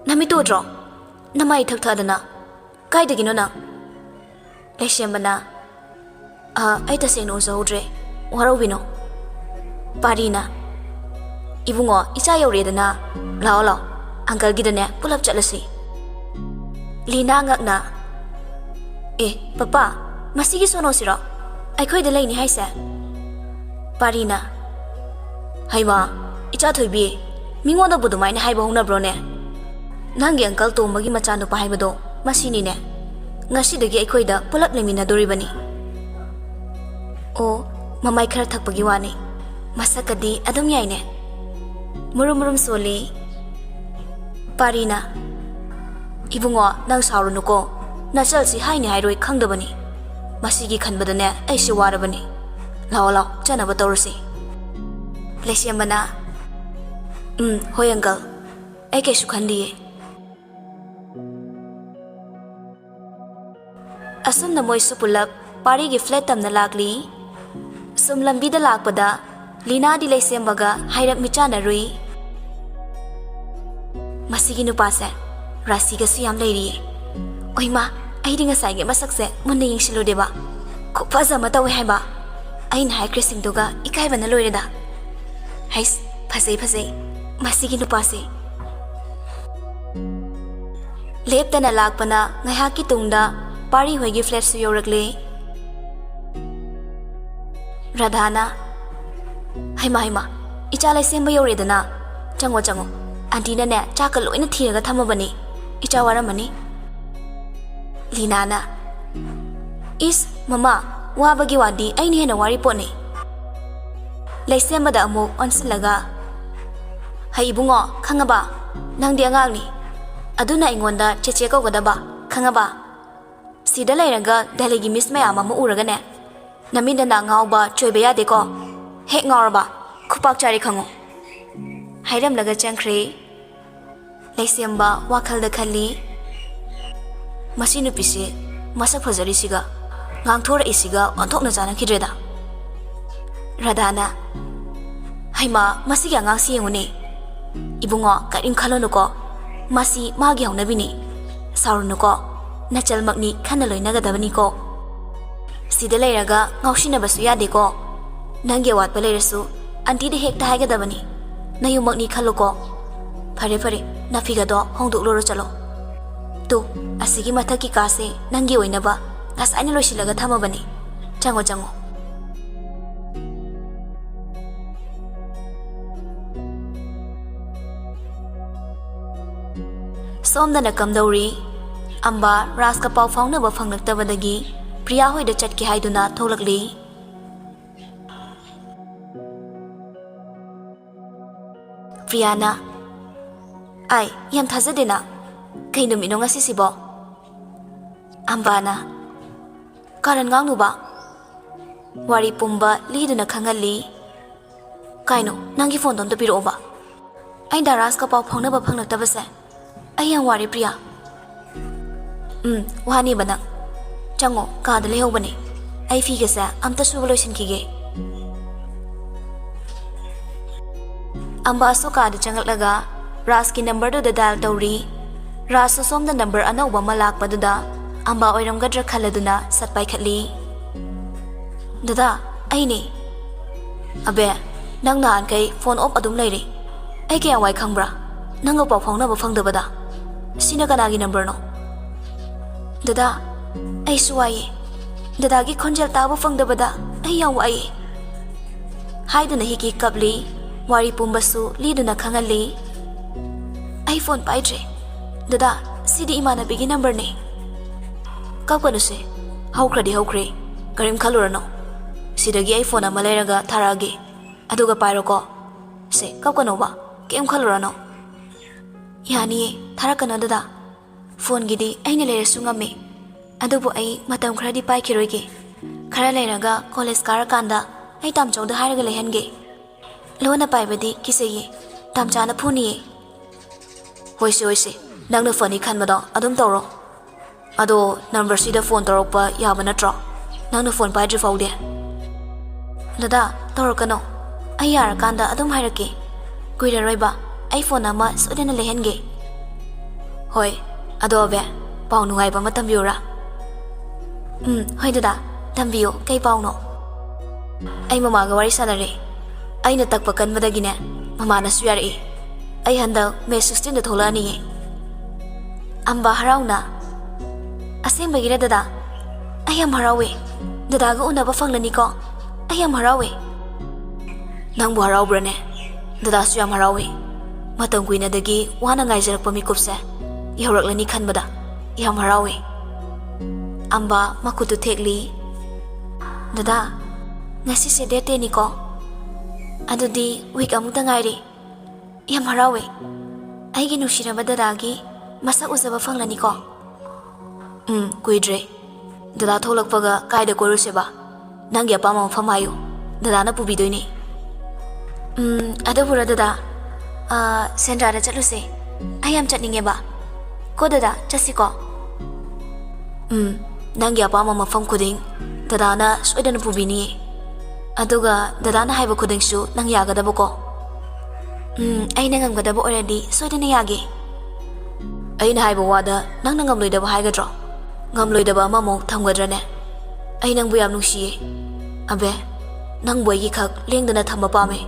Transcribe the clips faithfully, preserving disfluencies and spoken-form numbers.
ꯅꯃꯤꯠꯇꯨ ꯎꯗ꯭ꯔꯣ? ꯅꯃꯥꯏ ꯏꯊꯛ ꯊꯛꯑꯗꯅ꯫ ꯀꯥꯏꯗꯒꯤꯅꯣ ꯅꯪ? ꯂꯩꯁꯦꯝꯕꯅ, "ꯑ, ꯑꯩ ꯇꯁꯦꯡꯅ ꯎꯖꯍꯧꯗ꯭ꯔꯦ꯫ ꯋꯥꯔꯧꯕꯤꯅꯣ꯫" ꯄꯥꯔꯤꯅ, "ꯏꯕꯨꯡꯉꯣ, ꯏꯆꯥ ꯌꯧꯔꯛꯑꯦꯗꯅ꯫ ꯂꯥꯛꯑꯣ, ꯂꯥꯛꯑꯣ꯫ ꯑꯪꯀꯜꯒꯤꯗꯅꯦ, ꯄꯨꯂꯞ ꯆꯠꯂꯁꯤ꯫" ꯂꯤꯅꯥ ꯉꯛꯅ, "ꯑꯦ, ꯄꯄꯥ, ꯃꯁꯤꯒꯤ ꯁꯣꯅꯣꯁꯤꯔꯣ ꯑꯩꯈꯣꯏꯗ ꯂꯩꯅꯤ ꯍꯥꯏꯁꯦ?" ꯄꯥꯔꯤꯅ, "ꯍꯩꯃꯥ, ꯏꯆꯥ ꯊꯣꯏꯕꯤ, ꯃꯤꯉꯣꯟꯗꯕꯨ ꯑꯗꯨꯃꯥꯏꯅ ꯍꯥꯏꯕ ꯍꯧꯅꯕ꯭ꯔꯣꯅꯦ? ꯅꯪꯒꯤ ꯑꯪꯀꯜ ꯇꯣꯝꯕꯒꯤ ꯃꯆꯥꯅꯨꯄꯥ ꯍꯥꯏꯕꯗꯣ ꯃꯁꯤꯅꯤꯅꯦ꯫ ꯉꯁꯤꯗꯒꯤ ꯑꯩꯈꯣꯏꯗ ꯄꯨꯂꯞ ꯂꯩꯃꯤꯟꯅꯗꯣꯔꯤꯕꯅꯤ꯫" "ꯑꯣ, ꯃꯃꯥꯏ ꯈꯔ ꯊꯛꯄꯒꯤ ꯋꯥꯅꯤ꯫ ꯃꯁꯛꯀꯗꯤ ꯑꯗꯨꯝ ꯌꯥꯏꯅꯦ꯫" ꯃꯨꯔꯨꯝ ꯃꯨꯔꯨꯝ ꯁꯣꯜꯂꯤ꯫ ꯄꯥꯔꯤꯅ, "ꯏꯕꯨꯡꯉꯣ, ꯅꯪ ꯁꯥꯎꯔꯨꯅꯨꯀꯣ꯫ ꯅꯆꯜꯁꯤ ꯍꯥꯏꯅꯤ ꯍꯥꯏꯔꯣꯏ ꯈꯪꯗꯕꯅꯤ꯫ ꯃꯁꯤꯒꯤ ꯈꯟꯕꯗꯅꯦ ꯑꯩꯁꯨ ꯋꯥꯔꯕꯅꯤ꯫ ꯂꯥꯛꯑꯣ, ꯂꯥꯛꯑꯣ, ꯆꯠꯅꯕ ꯇꯧꯔꯁꯤ꯫" ꯂꯩꯁꯦꯝꯕꯅ, "ꯎꯝ, ꯍꯣꯏ ꯑꯪꯀꯜ, ꯑꯩ ꯀꯩꯁꯨ ꯈꯟꯗꯤꯌꯦ꯫" ꯑꯁꯨꯝꯅ ꯃꯣꯏꯁꯨ ꯄꯨꯂꯞ ꯄꯥꯔꯤꯒꯤ ꯐ꯭ꯂꯦꯠ ꯇꯝꯅ ꯂꯥꯛꯂꯤ꯫ ꯁꯨꯝ ꯂꯝꯕꯤꯗ ꯂꯥꯛꯄꯗ ꯂꯤꯅꯥꯗꯤ ꯂꯩꯁꯦꯝꯕꯒ ꯍꯥꯏꯔꯞ ꯃꯤꯠꯆꯥꯟꯅꯔꯨꯏ꯫ "ꯃꯁꯤꯒꯤ ꯅꯨꯄꯥꯁꯦ ꯔꯥꯁꯤꯒꯁꯨ ꯌꯥꯝ ꯂꯩꯔꯤꯌꯦ꯫ ꯑꯣꯏꯃꯥ, ꯑꯩꯗꯤ ꯉꯁꯥꯏꯒꯤ ꯃꯁꯛꯁꯦ ꯃꯨꯟꯅ ꯌꯦꯡꯁꯤꯜꯂꯨꯗꯦꯕ꯫ ꯈꯨꯐꯖ ꯑꯃ ꯇꯧꯋꯦ ꯍꯥꯏꯕ꯫ ꯑꯩꯅ ꯍꯥꯏꯈ꯭ꯔꯤꯁꯤꯡꯗꯨꯒ ꯏꯀꯥꯏꯕꯅ ꯂꯣꯏꯔꯦꯗ꯫ ꯍꯩꯁ, ꯐꯖꯩ, ꯐꯖꯩ꯫ ꯃꯁꯤꯒꯤ ꯅꯨꯄꯥꯁꯦ꯫" ꯂꯦꯞꯇꯅ ꯂꯥꯛꯄꯅ ꯉꯥꯏꯍꯥꯛꯀꯤ ꯇꯨꯡꯗ ꯄꯥꯔꯤ ꯍꯣꯏꯒꯤ ꯐ꯭ꯂꯦꯠꯁꯨ ꯌꯧꯔꯛꯂꯦ꯫ ꯔꯥꯙꯥꯅ, "ꯍꯩꯃꯥ, ꯍꯩꯃꯥ, ꯏꯆꯥ ꯂꯩꯁꯦꯝꯕ ꯌꯧꯔꯦꯗꯅ꯫ ꯆꯪꯉꯣ, ꯆꯪꯉꯣ꯫ ꯑꯟꯇꯤꯅꯅꯦ, ꯆꯥꯛꯀ ꯂꯣꯏꯅ ꯊꯤꯔꯒ ꯊꯝꯃꯕꯅꯤ꯫ ꯏꯆꯥ ꯋꯥꯔꯝꯃꯅꯤ꯫" ꯂꯤꯅꯥꯅ, "ꯏꯁ, ꯃꯃꯥ, ꯋꯥꯕꯒꯤ ꯋꯥꯗꯤ ꯑꯩꯅ ꯍꯦꯟꯅ ꯋꯥꯔꯤ ꯄꯣꯠꯅꯤ꯫" ꯂꯩꯁꯦꯝꯕꯗ ꯑꯃꯨꯛ ꯑꯣꯟꯁꯤꯜꯂꯒ, "ꯍꯩ ꯏꯕꯨꯡꯉꯣ, ꯈꯪꯉꯕ? ꯅꯪꯗꯤ ꯑꯉꯥꯡꯅꯤ꯫ ꯑꯗꯨꯅ ꯑꯩꯉꯣꯟꯗ ꯆꯦꯆꯦ ꯀꯧꯒꯗꯕ, ꯈꯪꯉꯕ? ꯁꯤꯗ ꯂꯩꯔꯒ ꯗꯦꯜꯂꯤꯒꯤ ꯃꯤꯁ ꯃꯌꯥꯝ ꯑꯃ ꯎꯔꯒꯅꯦ, ꯅꯃꯤꯠ ꯅꯅꯥ ꯉꯥꯎꯕ ꯆꯣꯏꯕ ꯌꯥꯗꯦꯀꯣ꯫ ꯍꯦꯛ ꯉꯥꯎꯔꯕ, ꯈꯨꯄꯥꯛ ꯆꯥꯔꯦ ꯈꯪꯉꯨ꯫" ꯍꯥꯏꯔꯝꯂꯒ ꯆꯪꯈ꯭ꯔꯦ꯫ ꯂꯩꯁꯦꯝꯕ ꯋꯥꯈꯜꯗ ꯈꯜꯂꯤ, "ꯃꯁꯤ ꯅꯨꯄꯤꯁꯦ ꯃꯁꯛ ꯐꯖꯔꯤꯁꯤꯒ ꯉꯥꯡꯊꯣꯔꯛꯏꯁꯤꯒ ꯑꯣꯟꯊꯣꯛꯅ ꯆꯥꯟꯅꯈꯤꯗ꯭ꯔꯦꯗ꯫" ꯔꯥꯙꯥꯅ, "ꯍꯩꯃꯥ, ꯃꯁꯤꯒꯤ ꯑꯉꯥꯡꯁꯤ ꯌꯦꯡꯉꯨꯅꯦ꯫ ꯏꯕꯨꯡꯉꯣ, ꯀꯔꯤꯝ ꯈꯜꯂꯨꯅꯨꯀꯣ꯫ ꯃꯁꯤ ꯃꯥꯒꯤ ꯍꯧꯅꯕꯤꯅꯤ꯫ ꯁꯥꯎꯔꯨꯅꯨꯀꯣ, ꯅꯆꯜꯃꯛꯅꯤ, ꯈꯟꯅ ꯂꯣꯏꯅꯒꯗꯕꯅꯤꯀꯣ꯫ ꯁꯤꯗ ꯂꯩꯔꯒ ꯉꯥꯎꯁꯤꯟꯅꯕꯁꯨ ꯌꯥꯗꯦꯀꯣ꯫ ꯅꯪꯒꯤ ꯑꯋꯥꯠꯄ ꯂꯩꯔꯁꯨ ꯑꯟꯇꯤꯗ ꯍꯦꯛꯇ ꯍꯥꯏꯒꯗꯕꯅꯤ꯫ ꯅꯌꯨꯝꯃꯛꯅꯤ ꯈꯜꯂꯨꯀꯣ꯫ ꯐꯔꯦ ꯐꯔꯦ, ꯅꯐꯤꯒꯗꯣ ꯍꯣꯡꯗꯣꯛꯂꯨꯔꯣ ꯆꯠꯂꯣ꯫ ꯇꯨ, ꯑꯁꯤꯒꯤ ꯃꯊꯛꯀꯤ ꯀꯥꯁꯦ ꯅꯪꯒꯤ ꯑꯣꯏꯅꯕ ꯉꯁꯥꯏꯅ ꯂꯣꯏꯁꯤꯜꯂꯒ ꯊꯝꯃꯕꯅꯤ꯫ ꯆꯪꯉꯣ ꯆꯪꯉꯣ꯫ ꯁꯣꯝꯗꯅ ꯀꯝꯗꯧꯔꯤ? ꯑꯝꯕꯥ ꯔꯥꯖꯀ ꯄꯥꯎ ꯐꯥꯎꯅꯕ ꯐꯪꯂꯛꯇꯕꯗꯒꯤ ꯄ꯭ꯔꯤꯌꯥ ꯍꯣꯏꯗ ꯆꯠꯀꯦ ꯍꯥꯏꯗꯨꯅ ꯊꯣꯛꯂꯛꯂꯤ꯫ ꯄ꯭ꯔꯤꯌꯥꯅ, "ꯑꯥꯏ, ꯌꯥꯝ ꯊꯥꯖꯗꯦꯅ꯫ ꯀꯩ ꯅꯨꯃꯤꯠꯅꯣ ꯉꯁꯤꯁꯤꯕꯣ?" ꯑꯝꯕꯥꯅ, "ꯀꯥꯔꯟ ꯉꯥꯡꯅꯨꯕ꯫ ꯋꯥꯔꯤ ꯄꯨꯝꯕ ꯂꯤꯗꯨꯅ ꯈꯪꯍꯜꯂꯤ꯫ ꯀꯥꯏꯅꯣ, ꯅꯪꯒꯤ ꯐꯣꯟꯗꯣ ꯑꯝꯇ ꯄꯤꯔꯛꯑꯣꯕ꯫ ꯑꯩ ꯗꯥ ꯔꯥꯖꯀ ꯄꯥꯎ ꯐꯥꯎꯅꯕ ꯐꯪꯂꯛꯇꯕꯁꯦ ꯑꯩ ꯌꯥꯝ ꯋꯥꯔꯦ, ꯄ꯭ꯔꯤꯌꯥ꯫" "ꯎꯝ, ꯋꯥꯅꯦꯕ ꯅꯪ꯫ ꯆꯪꯉꯣ, ꯀꯥꯗ ꯂꯩꯍꯧꯕꯅꯦ꯫ ꯑꯩ ꯐꯤꯒꯁꯦ ꯑꯝꯇ ꯁꯨꯕ ꯂꯣꯏꯁꯤꯟꯈꯤꯒꯦ꯫" ꯑꯝꯕꯥꯁꯨ ꯀꯥꯗ ꯆꯪꯂꯛꯂꯒ ꯔꯥꯖꯀꯤ ꯅꯝꯕꯔꯗꯨꯗ ꯗꯥꯏꯜ ꯇꯧꯔꯤ꯫ ꯔꯥꯖꯁꯨ ꯁꯣꯝꯗ ꯅꯝꯕꯔ ꯑꯅꯧꯕ ꯑꯃ ꯂꯥꯛꯄꯗꯨꯗ ꯑꯝꯕꯥ ꯑꯣꯏꯔꯝꯒꯗ꯭ꯔꯥ ꯈꯜꯂꯗꯨꯅ ꯁꯠ ꯄꯥꯏꯈꯠꯂꯤ꯫ "ꯗꯗꯥ, ꯑꯩꯅꯦ꯫" "ꯑꯕꯦ, ꯅꯪ ꯅꯍꯥꯟꯈꯩ ꯐꯣꯟ ꯑꯣꯐ ꯑꯗꯨꯝ ꯂꯩꯔꯤ꯫ ꯑꯩ ꯀꯌꯥꯝ ꯋꯥꯏ ꯈꯪꯕ꯭ꯔꯥ? ꯅꯪꯒ ꯄꯥꯎ ꯐꯥꯎꯅꯕ ꯐꯪꯗꯕꯗ꯫ ꯁꯤꯅ ꯀꯅꯥꯒꯤ ꯅꯝꯕꯔꯅꯣ?" "ꯗꯗꯥ, ꯑꯩꯁꯨ ꯋꯥꯏꯌꯦ꯫ ꯗꯗꯥꯒꯤ ꯈꯣꯟꯖꯦꯜ ꯇꯥꯕ ꯐꯪꯗꯕꯗ ꯑꯩ ꯌꯥꯝ ꯋꯥꯏꯌꯦ꯫" ꯍꯥꯏꯗꯨꯅ ꯍꯤꯀꯤ ꯀꯞꯂꯤ꯫ ꯋꯥꯔꯤ ꯄꯨꯝꯕꯁꯨ ꯂꯤꯗꯨꯅ ꯈꯪꯍꯜꯂꯤ꯫ "ꯑꯩ ꯐꯣꯟ ꯄꯥꯏꯗ꯭ꯔꯦ꯫ ꯗꯗꯥ, ꯁꯤꯗꯤ ꯏꯃꯥꯟꯅꯕꯤꯒꯤ ꯅꯝꯕꯔꯅꯦ꯫" "ꯀꯞꯀꯅꯨꯁꯦ꯫ ꯍꯧꯈ꯭ꯔꯗꯤ ꯍꯧꯈ꯭ꯔꯦ꯫ ꯀꯔꯤꯝ ꯈꯜꯂꯨꯔꯅꯨ꯫ ꯁꯤꯗꯒꯤ ꯑꯩ ꯐꯣꯟ ꯑꯃ ꯂꯩꯔꯒ ꯊꯥꯔꯛꯑꯒꯦ꯫ ꯑꯗꯨꯒ ꯄꯥꯏꯔꯣꯀꯣ꯫ ꯁꯦ, ꯀꯞꯀꯅꯣꯕ꯫ ꯀꯩꯝ ꯈꯜꯂꯨꯔꯅꯨ꯫" "ꯌꯥꯅꯤꯌꯦ, ꯊꯥꯔꯛꯀꯅꯣ ꯗꯗꯥ꯫ ꯐꯣꯟꯒꯤꯗꯤ ꯑꯩꯅ ꯂꯩꯔꯁꯨ ꯉꯝꯃꯦ꯫ ꯑꯗꯨꯕꯨ ꯑꯩ ꯃꯇꯝ ꯈꯔꯗꯤ ꯄꯥꯏꯈꯤꯔꯣꯏꯒꯦ꯫ ꯈꯔ ꯂꯩꯔꯒ ꯀꯣꯂꯦꯖ ꯀꯥꯔꯀꯥꯟꯗ ꯑꯩ ꯇꯥꯝꯆꯧꯗ ꯍꯥꯏꯔꯒ ꯂꯩꯍꯟꯒꯦ꯫ ꯂꯣꯟꯅ ꯄꯥꯏꯕꯗꯤ ꯀꯤꯖꯩꯌꯦ꯫ ꯇꯥꯝꯆꯥꯅ ꯐꯨꯅꯤꯌꯦ꯫" "ꯍꯣꯏꯁꯦ, ꯍꯣꯏꯁꯦ, ꯅꯪꯅ ꯐꯅꯤ ꯈꯟꯕꯗꯣ ꯑꯗꯨꯝ ꯇꯧꯔꯣ꯫ ꯑꯗꯣ ꯅꯝꯕꯔꯁꯤꯗ ꯐꯣꯟ ꯇꯧꯔꯛꯄ ꯌꯥꯕ ꯅꯠꯇ꯭ꯔꯣ? ꯅꯪꯅ ꯐꯣꯟ ꯄꯥꯏꯗ꯭ꯔꯤ ꯐꯥꯎꯗꯤ?" "ꯗꯗꯥ, ꯇꯧꯔꯛꯀꯅꯣ꯫ ꯑꯩ ꯌꯥꯔꯀꯥꯟꯗ ꯑꯗꯨꯝ ꯍꯥꯏꯔꯛꯀꯦ꯫ ꯀꯨꯏꯔꯔꯣꯏꯕ, ꯑꯩ ꯐꯣꯟ ꯑꯃ ꯁꯣꯏꯗꯅ ꯂꯩꯍꯟꯒꯦ꯫" ꯍꯣꯏ, ꯑꯗꯣ ꯑꯕꯦ, ꯄꯥꯎ ꯅꯨꯡꯉꯥꯏꯕ ꯑꯃ ꯇꯝꯕꯤꯌꯨꯔꯥ? ꯎꯝ, ꯍꯣꯏ ꯗꯗꯥ, ꯇꯝꯕꯤꯌꯨ, ꯀꯩ ꯄꯥꯎꯅꯣ? ꯑꯩ ꯃꯃꯥꯒ ꯋꯥꯔꯤ ꯁꯥꯟꯅꯔꯦ꯫ ꯑꯩꯅ ꯇꯛꯄ ꯀꯟꯕꯗꯒꯤꯅꯦ, ꯃꯃꯥꯅꯁꯨ ꯌꯥꯔꯛꯏ꯫ ꯑꯩ ꯍꯟꯗꯛ ꯃꯦ ꯁꯤꯛꯁꯇꯤꯟꯗ ꯊꯣꯛꯂꯛꯑꯅꯤꯌꯦ꯫ ꯑꯝꯕ ꯍꯔꯥꯎꯅ, "ꯑꯁꯦꯡꯕꯒꯤꯔ ꯗꯗꯥ? ꯑꯩ ꯌꯥꯝ ꯍꯔꯥꯎꯋꯦ꯫ ꯗꯗꯥꯒ ꯎꯅꯕ ꯐꯪꯂꯅꯤꯀꯣ꯫ ꯑꯩ ꯌꯥꯝ ꯍꯔꯥꯎꯋꯦ꯫" "ꯅꯪꯕꯨ ꯍꯔꯥꯎꯕ꯭ꯔꯅꯦ? ꯗꯗꯥꯁꯨ ꯌꯥꯝ ꯍꯔꯥꯎꯋꯦ꯫ ꯃꯇꯝ ꯀꯨꯏꯅꯗꯒꯤ ꯋꯥꯅ ꯉꯥꯏꯖꯔꯛꯄ ꯃꯤꯀꯨꯞꯁꯦ ꯌꯧꯔꯛꯂꯅꯤ ꯈꯟꯕꯗ ꯌꯥꯝ ꯍꯔꯥꯎꯋꯦ꯫" ꯑꯝꯕ ꯃꯈꯨꯠꯇꯨ ꯊꯦꯛꯂꯤ꯫ "ꯗꯗꯥ, ꯉꯁꯤꯁꯦ ꯗꯦꯠ ꯇꯦꯟꯅꯤꯀꯣ? ꯑꯗꯨꯗꯤ ꯋꯤꯛ ꯑꯃꯨꯛꯇ ꯉꯥꯏꯔꯦ꯫ ꯌꯥꯝ ꯍꯔꯥꯎꯋꯦ꯫ ꯑꯩꯒꯤ ꯅꯨꯡꯁꯤꯔꯕ ꯗꯗꯥꯒꯤ ꯃꯁꯛ ꯎꯖꯕ ꯐꯪꯂꯅꯤꯀꯣ?" "ꯎꯝ, ꯀꯨꯏꯗ꯭ꯔꯦ꯫ ꯗꯗꯥ ꯊꯣꯛꯂꯛꯄꯒ ꯀꯥꯏꯗ ꯀꯣꯏꯔꯨꯁꯦꯕ? ꯅꯪꯒꯤ ꯑꯄꯥꯝꯕ ꯃꯐꯝ ꯍꯥꯏꯌꯨ, ꯗꯗꯥꯅ ꯄꯨꯕꯤꯗꯣꯏꯅꯦ꯫" "ꯎꯝ, ꯑꯗꯨꯕꯨꯔꯣ ꯗꯗꯥ? ꯑ, ꯁꯦꯟꯗ꯭ꯔꯥꯗ ꯆꯠꯂꯨꯁꯦ꯫ ꯑꯩ ꯌꯥꯝ ꯆꯠꯅꯤꯡꯉꯦꯕ꯫ ꯀꯣ ꯗꯗꯥ, ꯆꯠꯁꯤꯀꯣ?" "ꯎꯝ, ꯅꯪꯒꯤ ꯑꯄꯥꯝꯕ ꯃꯐꯝ ꯈꯨꯗꯤꯡ ꯗꯗꯥꯅ ꯁꯣꯏꯗꯅ ꯄꯨꯕꯤꯅꯤꯌꯦ꯫ ꯑꯗꯨꯒ ꯗꯗꯥꯅ ꯍꯥꯏꯕ ꯈꯨꯗꯤꯡꯁꯨ ꯅꯪ ꯌꯥꯒꯗꯕꯀꯣ?" "ꯎꯝ, ꯑꯩꯅ ꯉꯝꯒꯗꯕ ꯑꯣꯏꯔꯗꯤ ꯁꯣꯏꯗꯅ ꯌꯥꯒꯦ꯫" "ꯑꯩꯅ ꯍꯥꯏꯕ ꯋꯥꯗ ꯅꯪꯅ ꯉꯝꯂꯣꯏꯗꯕ ꯍꯥꯏꯒꯗ꯭ꯔꯣ? ꯉꯝꯂꯣꯏꯗꯕ ꯑꯃꯃꯨꯛ ꯊꯝꯒꯗ꯭ꯔꯅꯦ? ꯑꯩ ꯅꯪꯕꯨ ꯌꯥꯝ ꯅꯨꯡꯁꯤꯌꯦ꯫ ꯑꯕꯦ, ꯅꯪꯕꯨ ꯑꯩꯒꯤ ꯈꯛ ꯂꯦꯡꯗꯅ ꯊꯝꯕ ꯄꯥꯝꯃꯦ꯫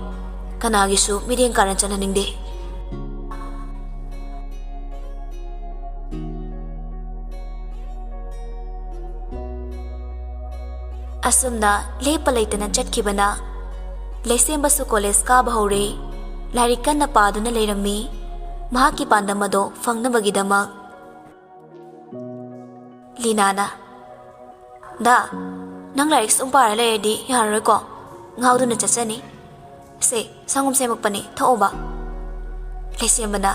ꯀꯅꯥꯒꯤꯁꯨ ꯃꯤꯠꯌꯦꯡ ꯀꯥꯔꯟ ꯆꯠꯍꯟꯅꯤꯡꯗꯦ꯫" ꯑꯁꯨꯝꯅ ꯂꯦꯞꯄ ꯂꯩꯇꯅ ꯆꯠꯈꯤꯕꯅ ꯂꯩꯁꯦꯝꯕꯁꯨ ꯀꯣꯂꯦꯖ ꯀꯥꯕ ꯍꯧꯔꯦ꯫ ꯂꯥꯏꯔꯤꯛ ꯀꯟꯅ ꯄꯥꯗꯨꯅ ꯂꯩꯔꯝꯃꯤ꯫ ꯃꯍꯥꯛꯀꯤ ꯄꯥꯟꯗꯝ ꯑꯗꯣ ꯐꯪꯅꯕꯒꯤꯗꯃꯛ꯫ ꯂꯤꯅꯥꯅ, "ꯗꯥ, ꯅꯪ ꯂꯥꯏꯔꯤꯛ ꯁꯨꯝ ꯄꯥꯔ ꯂꯩꯔꯗꯤ ꯌꯥꯔꯔꯣꯏꯀꯣ꯫ ꯉꯥꯎꯗꯨꯅ ꯆꯠꯆꯅꯤ꯫ ꯁꯦ, ꯁꯪꯒꯣꯝ ꯁꯦꯝꯃꯛꯄꯅꯤ, ꯊꯛꯑꯣꯕ꯫" ꯂꯩꯁꯦꯝꯕꯅ,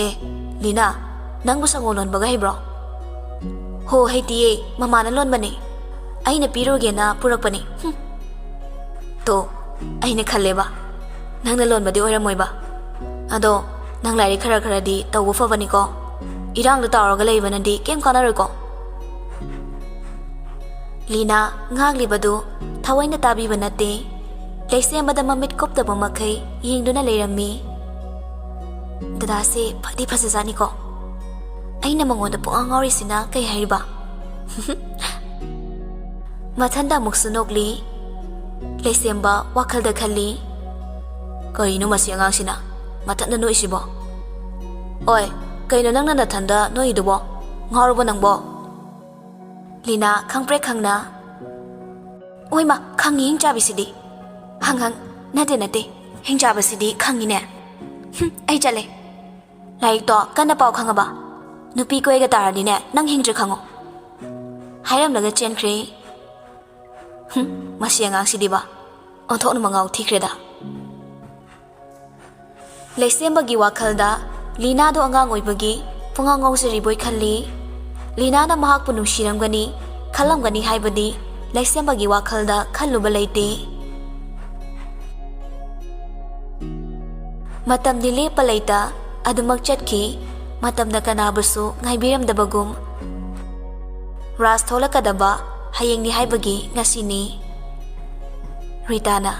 "ꯑꯦ, ꯂꯤꯅꯥ, ꯅꯪꯕꯨ ꯁꯪꯒꯣꯝ ꯂꯣꯟꯕꯒ ꯍꯩꯕ꯭ꯔꯣ?" "ꯍꯣ, ꯍꯩꯇꯤꯌꯦ, ꯃꯃꯥꯅ ꯂꯣꯟꯕꯅꯦ꯫ ꯑꯩꯅ ꯄꯤꯔꯨꯒꯦꯅ ꯄꯨꯔꯛꯄꯅꯦ꯫" "ꯍꯨꯝ꯫ ꯇꯣ, ꯑꯩꯅ ꯈꯜꯂꯦꯕ, ꯅꯪꯅ ꯂꯣꯟꯕꯗꯤ ꯑꯣꯏꯔꯝꯃꯣꯏꯕ꯫ ꯑꯗꯣ ꯅꯪ ꯂꯥꯏꯔꯤꯛ ꯈꯔ ꯈꯔꯗꯤ ꯇꯧꯕ ꯐꯕꯅꯤꯀꯣ꯫ ꯏꯔꯥꯡꯗ ꯇꯥꯎꯔꯒ ꯂꯩꯕꯅꯗꯤ ꯀꯩꯝ ꯀꯥꯟꯅꯔꯣꯏꯀꯣ꯫" ꯂꯤꯅꯥ ꯉꯥꯡꯂꯤꯕꯗꯨ ꯊꯑꯣꯏꯅ ꯇꯥꯕꯤꯕ ꯅꯠꯇꯦ꯫ ꯂꯩꯁꯦꯝꯕꯗ ꯃꯃꯤꯠ ꯀꯨꯞꯇꯕ ꯃꯈꯩ ꯌꯦꯡꯗꯨꯅ ꯂꯩꯔꯝꯃꯤ꯫ "ꯗꯗꯥ, ꯗꯥꯁꯦ ꯐꯗꯤ ꯐꯖꯖꯥꯠꯅꯤꯀꯣ꯫ ꯑꯩꯅ ꯃꯉꯣꯟꯗ ꯄꯨꯡꯉꯥꯎ ꯉꯥꯎꯔꯤꯁꯤꯅ ꯀꯩ ꯍꯥꯏꯔꯤꯕ? ꯃꯊꯟꯗ ꯑꯃꯨꯛꯁꯨ ꯅꯣꯛꯂꯤ꯫ ꯂꯩꯁꯦꯝꯕ ꯋꯥꯈꯜꯗ ꯈꯜꯂꯤ, "ꯀꯩꯅꯣ ꯃꯁꯤ ꯑꯉꯥꯡꯁꯤꯅ ꯃꯊꯟꯗ ꯅꯣꯛꯏꯁꯤꯕꯣ? ꯑꯣꯏ, ꯀꯩꯅꯣ ꯅꯪꯅ ꯅꯊꯟꯗ ꯅꯣꯛꯏꯗꯨꯕꯣ? ꯉꯥꯎꯔꯕꯣ ꯅꯪꯕꯣ?" ꯂꯤꯅꯥ ꯈꯪꯄ꯭ꯔꯦꯛ ꯈꯪꯅ, "ꯑꯣꯏꯃ, ꯈꯪꯉꯤ ꯍꯤꯡꯆꯥꯕꯤꯁꯤꯗꯤ꯫ ꯍꯪ ꯍꯪ, ꯅꯠꯇꯦ ꯅꯠꯇꯦ, ꯍꯤꯡꯆꯥꯕꯁꯤꯗꯤ ꯈꯪꯉꯤꯅꯦ꯫ ꯍꯨꯝ, ꯑꯩ ꯆꯠꯂꯦ꯫ ꯂꯥꯏꯔꯤꯛꯇꯣ ꯀꯟꯅ ꯄꯥꯎ ꯈꯪꯉꯕ? ꯅꯨꯄꯤ ꯀꯣꯏꯒ ꯇꯥꯔꯗꯤꯅꯦ, ꯅꯪ ꯍꯤꯡꯗ꯭ꯔꯦ ꯈꯪꯉꯣ꯫" ꯍꯥꯏꯔꯝꯂꯒ ꯆꯦꯟꯈ꯭ꯔꯦ꯫ ꯍꯨꯝ, ꯃꯁꯤ ꯑꯉꯥꯡꯁꯤꯗꯤꯕ꯫ ꯑꯣꯟꯊꯣꯛꯅ ꯃꯉꯥꯎ ꯊꯤꯈ꯭ꯔꯦꯗ꯫ ꯂꯩꯁꯦꯝꯕꯒꯤ ꯋꯥꯈꯜꯗ ꯂꯤꯅꯥꯗꯣ ꯑꯉꯥꯡ ꯑꯣꯏꯕꯒꯤ ꯄꯨꯡꯉꯥꯎ ꯉꯥꯎꯖꯔꯤꯕꯣꯏ ꯈꯜꯂꯤ꯫ ꯂꯤꯅꯥꯅ ꯃꯍꯥꯛꯄꯨ ꯅꯨꯡꯁꯤꯔꯝꯒꯅꯤ, ꯈꯜꯂꯝꯒꯅꯤ ꯍꯥꯏꯕꯗꯤ ꯂꯩꯁꯦꯝꯕꯒꯤ ꯋꯥꯈꯜꯗ ꯈꯜꯂꯨꯕ ꯂꯩꯇꯦ꯫ ꯃꯇꯝꯗꯤ ꯂꯦꯞꯄ ꯂꯩꯇ ꯑꯗꯨꯃꯛ ꯆꯠꯈꯤ꯫ ꯃꯇꯝꯅ ꯀꯅꯥꯕꯨꯁꯨ ꯉꯥꯏꯕꯤꯔꯝꯗꯕꯒꯨꯝ꯫ ꯔꯥꯖ ꯊꯣꯛꯂꯛꯀꯗꯕ ꯍꯌꯦꯡꯅꯤ ꯍꯥꯏꯕꯒꯤ ꯉꯁꯤꯅꯤ꯫ ꯔꯤꯇꯥꯅ,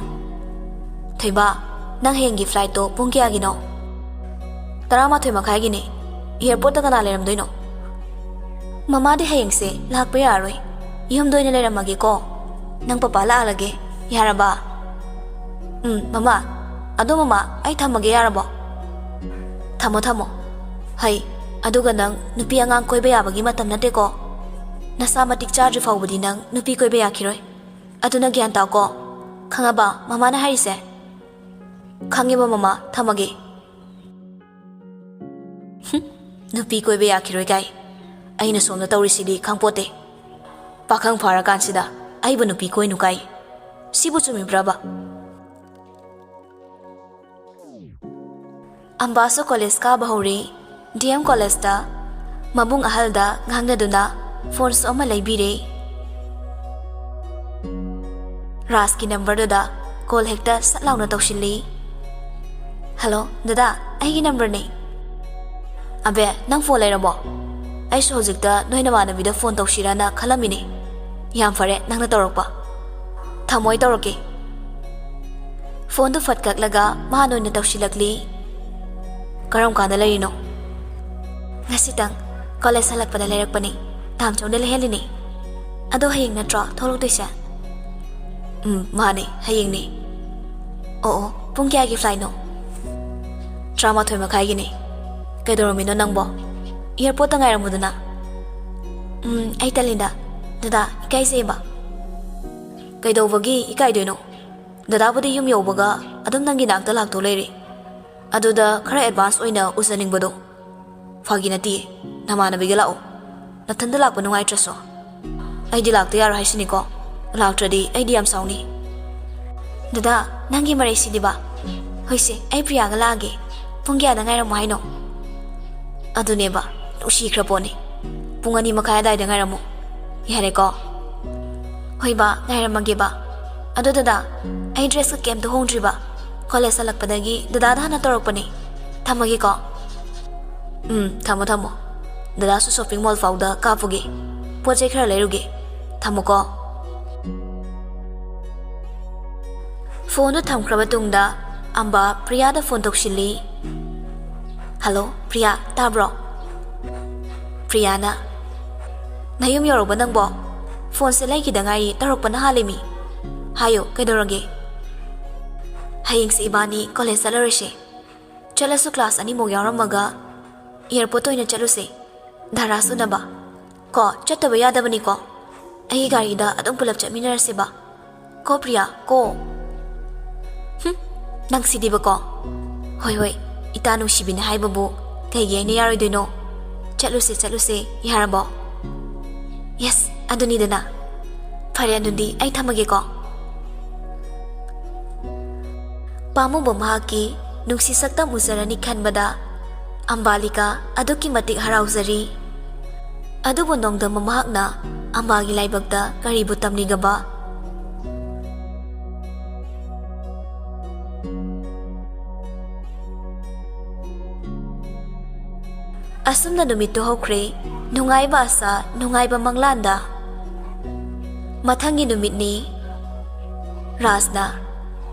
"ꯊꯣꯏꯕ, ꯅꯪ ꯍꯌꯦꯡꯒꯤ flightꯇꯣ ꯄꯨꯡ ꯀꯌꯥꯒꯤꯅꯣ?" "ꯇꯔꯥꯃꯥꯊꯣꯏ ꯃꯈꯥꯏꯒꯤꯅꯦ꯫ Airportꯇ ꯀꯅꯥ ꯂꯩꯔꯝꯗꯣꯏꯅꯣ?" "ꯃꯃꯥꯗꯤ ꯍꯌꯦꯡꯁꯦ ꯂꯥꯛꯄ ꯌꯥꯔꯔꯣꯏ꯫ ꯌꯨꯝꯗ ꯑꯣꯏꯅ ꯂꯩꯔꯝꯃꯒꯦꯀꯣ꯫ ꯅꯪ ꯄꯄꯥ ꯂꯥꯛꯍꯜꯂꯒꯦ, ꯌꯥꯔꯕ?" "ꯎꯝ, ꯃꯃꯥ꯫ ꯑꯗꯣ ꯃꯃꯥ, ꯑꯩ ꯊꯝꯃꯒꯦ, ꯌꯥꯔꯕꯣ?" "ꯊꯝꯃꯣ, ꯊꯝꯃꯣ꯫ ꯍꯩ, ꯑꯗꯨꯒ ꯅꯪ ꯅꯨꯄꯤ ꯑꯉꯥꯡ ꯀꯣꯏꯕ ꯌꯥꯕꯒꯤ ꯃꯇꯝ ꯅꯠꯇꯦꯀꯣ꯫ ꯅꯁꯥ ꯃꯇꯤꯛ ꯆꯥꯗ꯭ꯔꯤ ꯐꯥꯎꯕꯗꯤ ꯅꯪ ꯅꯨꯄꯤ ꯀꯣꯏꯕ ꯌꯥꯈꯤꯔꯣꯏ꯫ ꯑꯗꯨꯅ ꯒ꯭ꯌꯥꯟ ꯇꯥꯎꯀꯣ꯫ ꯈꯪꯉꯕ ꯃꯃꯥꯅ ꯍꯥꯏꯔꯤꯁꯦ?" "ꯈꯪꯉꯦꯕ ꯃꯃꯥ, ꯊꯝꯃꯒꯦ꯫" ꯍꯨꯝ, ꯅꯨꯄꯤ ꯀꯣꯏꯕ ꯌꯥꯈꯤꯔꯣꯏ ꯀꯥꯏ꯫ ꯑꯩꯅ ꯁꯣꯝꯗ ꯇꯧꯔꯤꯁꯤꯗꯤ ꯈꯪꯄꯣꯠꯇꯦ꯫ ꯄꯥꯈꯪ ꯐꯥꯔꯀꯥꯟꯁꯤꯗ ꯑꯩꯕꯨ ꯅꯨꯄꯤ ꯀꯣꯏꯅꯨ ꯀꯥꯏ꯫ ꯁꯤꯕꯨ ꯆꯨꯝꯃꯤꯕ꯭ꯔꯕ? ꯑꯝꯕꯥꯁꯨ college ꯀꯥꯕ ꯍꯧꯔꯦ꯫ D M collegeꯇ ꯃꯕꯨꯡ ꯑꯍꯜꯗ ꯉꯥꯡꯅꯗꯨꯅ phoneꯁꯨ ꯑꯃ ꯂꯩꯕꯤꯔꯦ꯫ ꯔꯥꯖꯀꯤ numberꯗꯨꯗ call ꯍꯦꯛꯇ ꯁꯠ ꯂꯥꯎꯅ ꯇꯧꯁꯤꯜꯂꯤ꯫ "Hello, ꯗꯗꯥ, ꯑꯩꯒꯤ numberꯅꯦ꯫" "ꯑꯕꯦ, ꯅꯪ phone ꯂꯩꯔꯕꯣ? ꯑꯩꯁꯨ ꯍꯧꯖꯤꯛꯇ ꯅꯣꯏ ꯅꯃꯥꯟꯅꯕꯤꯗ phone ꯇꯧꯁꯤꯔꯅ ꯈꯜꯂꯝꯃꯤꯅꯦ꯫ ꯌꯥꯝ ꯐꯔꯦ ꯅꯪꯅ ꯇꯧꯔꯛꯄ꯫ ꯊꯝꯃꯣ, ꯑꯩ ꯇꯧꯔꯛꯀꯦ꯫" Phoneꯗꯨ ꯐꯠ ꯀꯛꯂꯒ ꯃꯥꯅ ꯑꯣꯏꯅ ꯇꯧꯁꯤꯜꯂꯛꯂꯤ꯫ ꯀꯔꯝ ꯀꯥꯟꯗ ꯂꯩꯔꯤꯅꯣ? ꯉꯁꯤꯇꯪ꯫ ꯀꯣꯂꯦꯖ ꯍꯜꯂꯛꯄꯗ ꯂꯩꯔꯛꯄꯅꯤ꯫ ꯇꯥꯝꯆꯧꯅ ꯂꯩꯍꯜꯂꯤꯅꯤ꯫ ꯑꯗꯣ ꯍꯌꯦꯡ ꯅꯠꯇ꯭ꯔꯣ ꯊꯣꯛꯂꯛꯇꯣꯏꯁꯦ? ꯎꯝ, ꯃꯥꯅꯦ, ꯍꯌꯦꯡꯅꯤ꯫ ꯑꯣ, ꯑꯣ, ꯄꯨꯡ ꯀꯌꯥꯒꯤ ꯐ꯭ꯂꯥꯏꯠꯅꯣ? ꯇꯔꯥꯃꯥꯊꯣꯏ ꯃꯈꯥꯏꯒꯤꯅꯤ꯫ ꯀꯩꯗꯧꯔꯝꯃꯤꯅꯣ ꯅꯪꯕꯣ? ꯑꯦꯌꯥꯔꯄꯣꯔꯠꯇ ꯉꯥꯏꯔꯝꯃꯨꯗꯅ꯫ ꯎꯝ, ꯑꯩ ꯇꯜꯂꯤꯗ꯫ ꯗꯗꯥ, ꯏꯀꯥꯏꯖꯩꯕ꯫ ꯀꯩꯗꯧꯕꯒꯤ ꯏꯀꯥꯏꯗꯣꯏꯅꯣ? ꯗꯗꯥꯕꯨꯗꯤ ꯌꯨꯝ ꯌꯧꯕꯒ ꯑꯗꯨꯝ ꯅꯪꯒꯤ ꯅꯥꯛꯇ ꯂꯥꯛꯇꯧ ꯂꯩꯔꯦ꯫ ꯑꯗꯨꯗ ꯈꯔ ꯑꯦꯗꯚꯥꯟꯁ ꯑꯣꯏꯅ ꯎꯖꯅꯤꯡꯕꯗꯣ꯫ ꯐꯥꯒꯤ ꯅꯠꯇꯤꯌꯦ, ꯅꯃꯥꯟꯅꯕꯤꯒ ꯂꯥꯛꯑꯣ꯫ ꯅꯊꯟꯗ ꯂꯥꯛꯄ ꯅꯨꯡꯉꯥꯏꯇ꯭ꯔꯁꯨ꯫ ꯑꯩꯗꯤ ꯂꯥꯛꯇ ꯌꯥꯔꯣꯏ ꯍꯥꯏꯁꯤꯅꯤꯀꯣ꯫ ꯂꯥꯛꯇ꯭ꯔꯗꯤ ꯑꯩꯗꯤ ꯌꯥꯝ ꯁꯥꯎꯅꯤ꯫ ꯗꯗꯥ, ꯅꯪꯒꯤ ꯃꯔꯩꯁꯤꯗꯤꯕ꯫ ꯍꯣꯏꯁꯦ, ꯑꯩ ꯄ꯭ꯔꯤꯌꯥꯒ ꯂꯥꯛꯑꯒꯦ꯫ ꯄꯨꯡ ꯀꯌꯥꯗ ꯉꯥꯏꯔꯝꯃꯣ ꯍꯥꯏꯅꯣ? ꯑꯗꯨꯅꯦꯕ, ꯅꯨꯡꯁꯤꯈ꯭ꯔ ꯄꯣꯠꯅꯤ꯫ ꯄꯨꯡ ꯑꯅꯤ ꯃꯈꯥꯏ ꯑꯗꯥꯏꯗ ꯉꯥꯏꯔꯝꯃꯣ꯫ ꯌꯥꯔꯦꯀꯣ? ꯍꯣꯏ ꯕꯥ, ꯉꯥꯏꯔꯝꯃꯒꯦ ꯕꯥ꯫ ꯑꯗꯣ ꯗꯗꯥ, ꯑꯩ ꯗ꯭ꯔꯦꯁꯀ ꯀꯩꯝꯇ ꯍꯣꯡꯗ꯭ꯔꯤꯕ꯫ ꯀꯣꯂꯦꯖ ꯍꯜꯂꯛꯄꯗꯒꯤ ꯗꯗꯥꯗ ꯍꯥꯟꯅ ꯇꯧꯔꯛꯄꯅꯦ꯫ ꯊꯝꯃꯒꯦꯀꯣ꯫ ꯎꯝ, ꯊꯝꯃꯣ, ꯊꯝꯃꯣ꯫ ꯗꯗꯥꯁꯨ ꯁꯣꯄꯤꯡ ꯃꯣꯜ ꯐꯥꯎꯗ ꯀꯥꯞꯄꯨꯒꯦ꯫ ꯄꯣꯠ ꯆꯩ ꯈꯔ ꯂꯩꯔꯨꯒꯦ꯫ ꯊꯝꯃꯣꯀꯣ꯫ ꯐꯣꯟꯗꯨ ꯊꯝꯈ꯭ꯔꯕ ꯇꯨꯡꯗ ꯑꯝꯕꯥ ꯄ꯭ꯔꯤꯌꯥꯗ ꯐꯣꯟ ꯇꯧꯁꯤꯜꯂꯤ꯫ "ꯍꯜꯂꯣ, ꯄ꯭ꯔꯤꯌꯥ, ꯇꯥꯕ꯭ꯔꯣ?" ꯄ꯭ꯔꯤꯌꯥꯅ, "ꯅꯌꯨꯝ ꯌꯧꯔꯕ ꯅꯪꯕꯣ? ꯐꯣꯟꯁꯦ ꯂꯩꯈꯤꯗ ꯉꯥꯏꯔꯤ, ꯇꯧꯔꯛꯄꯅ ꯍꯥꯜꯂꯤꯃꯤ꯫ ꯍꯥꯏꯌꯣ, ꯀꯩꯗꯧꯔꯒꯦ?" "ꯍꯌꯦꯡꯁꯦ ꯏꯕꯥꯅꯤ ꯀꯣꯂꯦꯖ ꯆꯠꯂꯔꯣꯏꯁꯦ꯫ ꯆꯠꯂꯁꯨ ꯀ꯭ꯂꯥꯁ ꯑꯅꯤꯃꯨꯛ ꯌꯥꯎꯔꯝꯃꯒ ꯑꯦꯌꯥꯔꯄꯣꯔꯠꯇ ꯑꯣꯏꯅ ꯆꯠꯂꯨꯁꯦ꯫ ꯙꯔꯥꯁ ꯎꯅꯕ꯫ ꯀꯣ, ꯆꯠꯇꯕ ꯌꯥꯗꯕꯅꯤꯀꯣ꯫ ꯑꯩꯒꯤ ꯒꯥꯔꯤꯗ ꯑꯗꯨꯝ ꯄꯨꯂꯞ ꯆꯠꯃꯤꯟꯅꯔꯁꯦꯕ꯫ ꯀꯣ ꯄ꯭ꯔꯤꯌꯥ, ꯀꯣ꯫ ꯍꯨꯝ, ꯅꯪꯁꯤꯗꯤꯕꯀꯣ꯫ ꯍꯣꯏ, ꯍꯣꯏ, ꯏꯇꯥ ꯅꯨꯡꯁꯤꯕꯤꯅ ꯍꯥꯏꯕꯕꯨ ꯀꯩꯒꯤ ꯑꯩꯅ ꯌꯥꯔꯣꯏꯗꯣꯏꯅꯣ? ꯆꯠꯂꯨꯁꯦ, ꯆꯠꯂꯨꯁꯦ, ꯌꯥꯔꯕꯣ? ꯌꯦꯁ, ꯑꯗꯨꯅꯤꯗꯅ꯫ ꯐꯔꯦ, ꯑꯗꯨꯗꯤ ꯑꯩ ꯊꯝꯃꯒꯦꯀꯣ꯫ ꯄꯥꯝꯃꯨꯕ ꯃꯍꯥꯛꯀꯤ ꯅꯨꯡꯁꯤ ꯁꯛꯇꯝ ꯎꯖꯔꯅꯤ ꯈꯟꯕꯗ ꯑꯝꯕꯥꯂꯤꯀꯥ ꯑꯗꯨꯛꯀꯤ ꯃꯇꯤꯛ ꯍꯔꯥꯎꯖꯔꯤ꯫ ꯑꯗꯨꯕꯨ ꯅꯣꯡꯗꯝꯕ ꯃꯍꯥꯛꯅ ꯑꯝꯕꯥꯒꯤ ꯂꯥꯏꯕꯛꯇ ꯀꯔꯤꯕꯨ ꯇꯝꯂꯤꯒꯕ? ꯑꯁꯨꯝꯅ ꯅꯨꯃꯤꯠꯇꯨ ꯍꯧꯈ꯭ꯔꯦ, ꯅꯨꯡꯉꯥꯏꯕ ꯑꯁꯥ, ꯅꯨꯡꯉꯥꯏꯕ ꯃꯪꯂꯥꯟꯗ꯫ ꯃꯊꯪꯒꯤ ꯅꯨꯃꯤꯠꯅꯤ꯫ ꯔꯥꯖꯅ,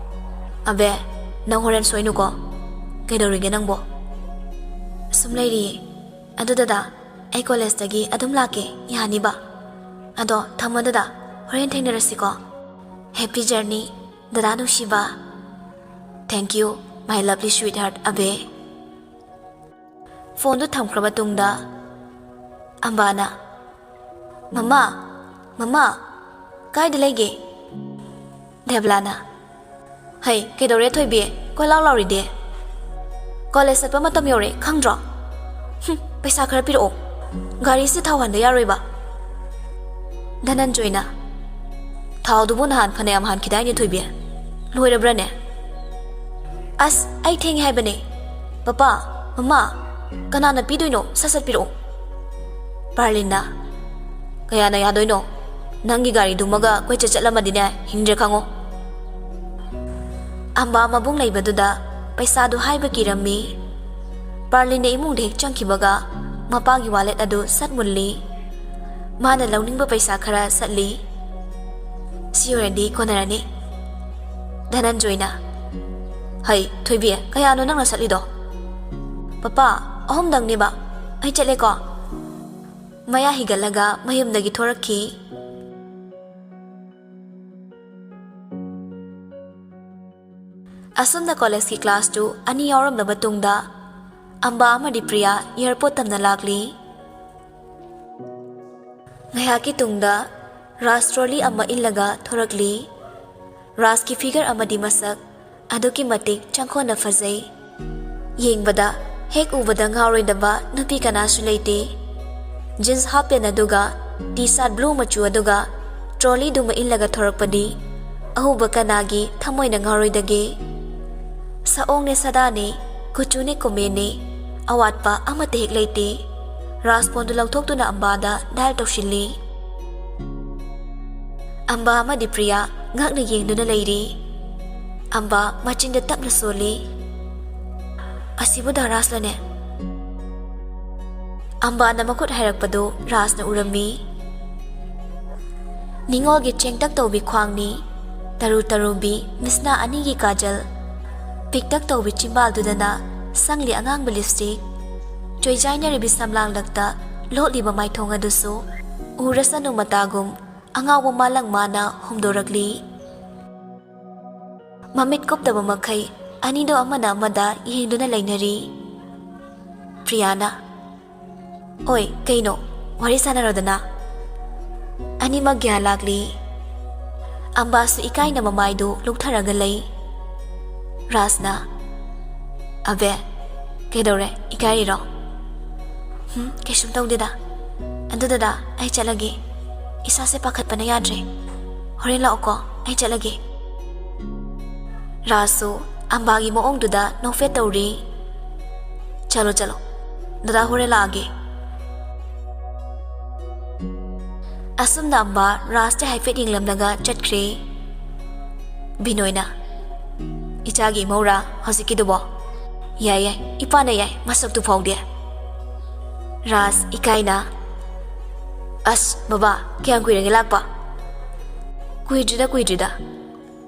"ꯑꯕꯦ, ꯅꯪ ꯍꯣꯔꯦꯟ ꯁꯣꯏꯅꯨꯀꯣ꯫ ꯀꯩꯗꯧꯔꯤꯒꯦ ꯅꯪꯕꯣ?" ꯁꯨꯝ ꯂꯩꯔꯤꯌꯦ꯫ ꯑꯗꯨ ꯗꯗꯥ, ꯑꯩ ꯀꯣꯂꯦꯖꯇꯒꯤ ꯑꯗꯨꯝ ꯂꯥꯛꯀꯦ, ꯌꯥꯅꯤꯕ? ꯑꯗꯣ ꯊꯝꯃꯣ ꯗꯗꯥ, ꯍꯣꯔꯦꯟ ꯊꯦꯡꯅꯔꯁꯤꯀꯣ꯫ Happy journey, ꯗꯗꯥ ꯅꯨꯡꯁꯤꯕ꯫ Thank you, my lovely sweetheart ꯑꯕꯦ꯫ ꯐꯣꯟꯗꯨ ꯊꯝꯈ꯭ꯔ ꯃꯇꯨꯡꯗ ꯑꯝꯕꯥꯅ, "ꯃꯃꯥ, ꯃꯃꯥ, ꯀꯥꯏꯗ ꯂꯩꯒꯦ?" ꯗꯦꯕꯂꯥꯅ, "ꯍꯩ, ꯀꯩꯗꯧꯔꯦ ꯊꯣꯏꯕꯤ? ꯀꯣꯏꯂꯥꯎ ꯂꯥꯎꯔꯤꯗꯤ? ꯀꯣꯂꯦꯖ ꯆꯠꯄ ꯃꯇꯝ ꯌꯧꯔꯦ, ꯈꯪꯗ꯭ꯔꯣ? ꯍꯨꯝ, ꯄꯩꯁꯥ ꯈꯔ ꯄꯤꯔꯛꯑꯣ꯫ ꯒꯥꯔꯤꯁꯦ ꯊꯥꯎ ꯍꯥꯟꯗ ꯌꯥꯔꯣꯏꯕ꯫" ꯙꯅꯟꯖꯣꯏꯅ, "ꯊꯥꯎꯗꯨꯕꯨ ꯅꯍꯥꯟ ꯐꯅꯌꯥꯝ ꯍꯥꯟꯈꯤꯗꯥꯏꯅꯦ ꯊꯣꯏꯕꯤ? ꯂꯣꯏꯔꯕ꯭ꯔꯅꯦ?" "ꯑꯁ, ꯑꯩ ꯊꯦꯡꯉꯦ ꯍꯥꯏꯕꯅꯦ꯫ ꯄꯄꯥ, ꯃꯃꯥ, ꯀꯅꯥꯅ ꯄꯤꯗꯣꯏꯅꯣ? ꯁꯠ ꯁꯠ ꯄꯤꯔꯛꯑꯣ꯫" ꯄꯥꯔꯂꯤꯟꯅ, "ꯀꯌꯥꯅ ꯌꯥꯗꯣꯏꯅꯣ? ꯅꯪꯒꯤ ꯒꯥꯔꯤꯗꯨꯃꯒ ꯀꯣꯏꯆꯠ ꯆꯠꯂꯝꯃꯗꯤꯅꯦ, ꯍꯤꯡꯗ꯭ꯔꯦ ꯈꯪꯉꯣ꯫" ꯑꯝꯕꯥ ꯃꯕꯨꯡ ꯂꯩꯕꯗꯨꯗ ꯄꯩꯁꯥꯗꯨ ꯍꯥꯏꯕ ꯀꯤꯔꯝꯃꯤ꯫ ꯄꯥꯔꯂꯤꯟꯅ ꯏꯃꯨꯡꯗ ꯍꯦꯛ ꯆꯪꯈꯤꯕꯒ ꯃꯄꯥꯒꯤ ꯋꯥꯂꯦꯠ ꯑꯗꯨ ꯁꯠ ꯃꯨꯜꯂꯤ꯫ ꯃꯥꯅ ꯂꯧꯅꯤꯡꯕ ꯄꯩꯁꯥ ꯈꯔ ꯁꯠꯂꯤ꯫ "ꯁꯤ ꯑꯣꯏꯔꯗꯤ ꯀꯣꯟꯅꯔꯅꯤ꯫" ꯙꯅꯟꯖꯣꯏꯅ, "ꯍꯩ, ꯊꯣꯏꯕꯤ, ꯀꯌꯥꯅꯣ ꯅꯪꯅ ꯁꯠꯂꯤꯗꯣ?" "ꯄꯄꯥ, ꯑꯍꯨꯝꯗꯪꯅꯦꯕ꯫ ꯑꯩ ꯆꯠꯂꯦꯀꯣ꯫" ꯃꯌꯥ ꯍꯤꯒꯠꯂꯒ ꯃꯌꯨꯝꯗꯒꯤ ꯊꯣꯔꯛꯈꯤ꯫ ꯑꯁꯨꯝꯅ ꯀꯣꯂꯦꯖꯀꯤ ꯀ꯭ꯂꯥꯁꯇꯨ ꯑꯅꯤ ꯌꯥꯎꯔꯝꯂꯕ ꯇꯨꯡꯗ ꯑꯝꯕꯥ ꯑꯃꯗꯤ ꯄ꯭ꯔꯤꯌꯥ ꯑꯦꯌꯥꯔꯄꯣꯔꯠ ꯇꯝꯅ ꯂꯥꯛꯂꯤ꯫ ꯉꯥꯏꯍꯥꯛꯀꯤ ꯇꯨꯡꯗ ꯔꯥꯖ ꯇ꯭ꯔꯣꯂꯤ ꯑꯃ ꯏꯜꯂꯒ ꯊꯣꯔꯛꯂꯤ꯫ ꯔꯥꯖꯀꯤ ꯐꯤꯒꯔ ꯑꯃꯗꯤ ꯃꯁꯛ ꯑꯗꯨꯛꯀꯤ ꯃꯇꯤꯛ ꯆꯪꯈꯣꯟꯅ ꯐꯖꯩ꯫ ꯌꯦꯡꯕꯗ ꯍꯦꯛ ꯎꯕꯗ ꯉꯥꯎꯔꯣꯏꯗꯕ ꯅꯨꯄꯤ ꯀꯅꯥꯁꯨ ꯂꯩꯇꯦ꯫ ꯖꯤꯟꯁ ꯍꯥꯞ ꯄꯦꯟ ꯑꯗꯨꯒ ꯇꯤ ꯁꯥꯔꯠ ꯕ꯭ꯂꯨ ꯃꯆꯨ ꯑꯗꯨꯒ ꯇ꯭ꯔꯣꯂꯤꯗꯨꯃ ꯏꯜꯂꯒ ꯊꯣꯔꯛꯄꯗꯤ ꯑꯍꯨꯕ ꯀꯅꯥꯒꯤ ꯊꯃꯣꯏꯅ ꯉꯥꯎꯔꯣꯏꯗꯒꯦ? ꯁꯑꯣꯡꯅꯦ ꯁꯥꯗꯥꯅꯦ, ꯀꯨꯆꯨꯅꯦ ꯀꯨꯃꯦꯟꯅꯦ, ꯑꯋꯥꯠꯄ ꯑꯃꯠꯇ ꯍꯦꯛ ꯂꯩꯇꯦ꯫ ꯔꯥꯖ ꯐꯣꯟꯗꯨ ꯂꯧꯊꯣꯛꯇꯨꯅ ꯑꯝꯕꯥꯗ ꯗꯥꯏꯜ ꯇꯧꯁꯤꯜꯂꯤ꯫ ꯑꯝꯕꯥ ꯑꯃꯗꯤ ꯄ꯭ꯔꯤꯌꯥ ꯉꯛꯅ ꯌꯦꯡꯗꯨꯅ ꯂꯩꯔꯤ꯫ ꯑꯝꯕꯥ ꯃꯆꯤꯟꯗ ꯇꯞꯅ ꯁꯣꯜꯂꯤ꯫ "ꯑꯁꯤꯕꯨ ꯗꯥ ꯔꯥꯖꯂꯅꯦ?" ꯑꯝꯕꯥꯅ ꯃꯈꯨꯠ ꯍꯥꯏꯔꯛꯄꯗꯨ ꯔꯥꯖꯅ ꯎꯔꯝꯃꯤ꯫ ꯅꯤꯉꯣꯜꯒꯤ ꯆꯦꯡꯇꯛ ꯇꯧꯕꯤ ꯈ꯭ꯋꯥꯡꯅꯤ, ꯇꯔꯨ ꯇꯔꯨꯕꯤ ꯃꯤꯁꯅꯥ ꯑꯅꯤꯒꯤ ꯀꯥꯖꯜ, ꯄꯤꯛꯇꯛ ꯇꯧꯕꯤ ꯆꯤꯝꯕꯥꯜꯗꯨꯗꯅ ꯁꯪꯂꯤ ꯑꯉꯥꯡꯕ ꯂꯤꯞꯁꯇꯤꯛ, ꯆꯣꯏꯖꯥꯏꯅꯔꯤꯕꯤ ꯁꯝꯂꯥꯡꯂꯛꯇ ꯂꯣꯠꯂꯤꯕ ꯃꯥꯏꯊꯣꯡ ꯑꯗꯨꯁꯨ ꯎꯔꯁꯅꯨ ꯃꯇꯥꯒꯨꯝ ꯑꯉꯥꯎꯕ ꯃꯥꯂꯪ ꯃꯥꯅ ꯍꯨꯝꯗꯣꯔꯛꯂꯤ꯫ ꯃꯃꯤꯠ ꯀꯨꯞꯇꯕ ꯃꯈꯩ ꯑꯅꯤꯗꯣ ꯑꯃꯅ ꯑꯃꯗ ꯌꯦꯡꯗꯨꯅ ꯂꯩꯅꯔꯤ꯫ ꯄ꯭ꯔꯤꯌꯥꯅ, "ꯑꯣꯏ, ꯀꯩꯅꯣ? ꯋꯥꯔꯤ ꯁꯥꯟꯅꯔꯣꯗꯅ꯫" ꯑꯅꯤꯃꯛ ꯒ꯭ꯌꯥꯟ ꯂꯥꯛꯂꯤ꯫ ꯑꯝꯕꯥꯁꯨ ꯏꯀꯥꯏꯅ ꯃꯃꯥꯏꯗꯨ ꯂꯨꯛꯊꯔꯒ ꯂꯩ꯫ ꯔꯥꯖꯅ, "ꯑꯕꯦ, ꯀꯩꯗꯧꯔꯦ? ꯏꯀꯥꯏꯔꯤꯔꯣ?" "ꯍꯨꯝ, ꯀꯩꯁꯨꯝ ꯇꯧꯗꯦꯗ꯫ ꯑꯗꯨ ꯗꯗꯥ, ꯑꯩ ꯆꯠꯂꯒꯦ꯫ ꯏꯁꯥꯁꯦ ꯄꯥꯈꯠꯄꯅ ꯌꯥꯗ꯭ꯔꯦ꯫ ꯍꯣꯔꯦꯟ ꯂꯥꯛꯑꯣꯀꯣ, ꯑꯩ ꯆꯠꯂꯒꯦ꯫" ꯔꯥꯖꯁꯨ ꯑꯝꯕꯥꯒꯤ ꯃꯑꯣꯡꯗꯨꯗ ꯅꯣꯛꯐꯦꯠ ꯇꯧꯔꯤ꯫ "ꯆꯠꯂꯣ, ꯆꯠꯂꯣ꯫ ꯗꯗꯥ ꯍꯣꯔꯦꯟ ꯂꯥꯛꯑꯒꯦ꯫" ꯑꯁꯨꯝꯅ ꯑꯝꯕꯥ ꯔꯥꯖꯇ ꯍꯥꯏꯐꯦꯠ ꯌꯦꯡꯂꯝꯂꯒ ꯆꯠꯈ꯭ꯔꯦ꯫ ꯕꯤꯅꯣꯏꯅ, "ꯏꯆꯥꯒꯤ ꯏꯃꯧꯔꯥ ꯍꯧꯖꯤꯛꯀꯤꯗꯨꯕꯣ? ꯌꯥꯏ, ꯌꯥꯏ, ꯏꯄꯥꯅ ꯌꯥꯏ, ꯃꯁꯛꯇꯨ ꯐꯥꯎꯗꯦ꯫" ꯔꯥꯖ ꯏꯀꯥꯏꯅ, "ꯑꯁ, ꯕꯕꯥ, ꯀꯌꯥꯝ ꯀꯨꯏꯔꯒꯦ ꯂꯥꯛꯄ?" "ꯀꯨꯏꯗ꯭ꯔꯤꯗ, ꯀꯨꯏꯗ꯭ꯔꯤꯗ꯫